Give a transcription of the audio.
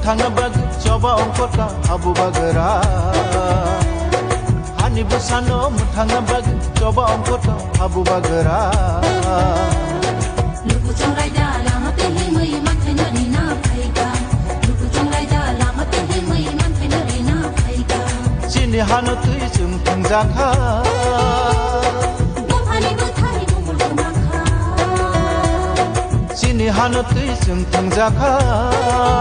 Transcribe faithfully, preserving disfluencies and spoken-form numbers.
Thangna bagwi choba ongkota habu bagra. Hani bwsano mwthangna bagwi choba ongkota habu bagra. Luku chongraida lama twi himwi manthai no rina phaika. Luku chongraida lama twi himwi manthai no rina phaika. Chini hano twi chwng thwngjakha. Buphani bwthai bumul kwmakha. Chini hano twi chwng thwngjakha.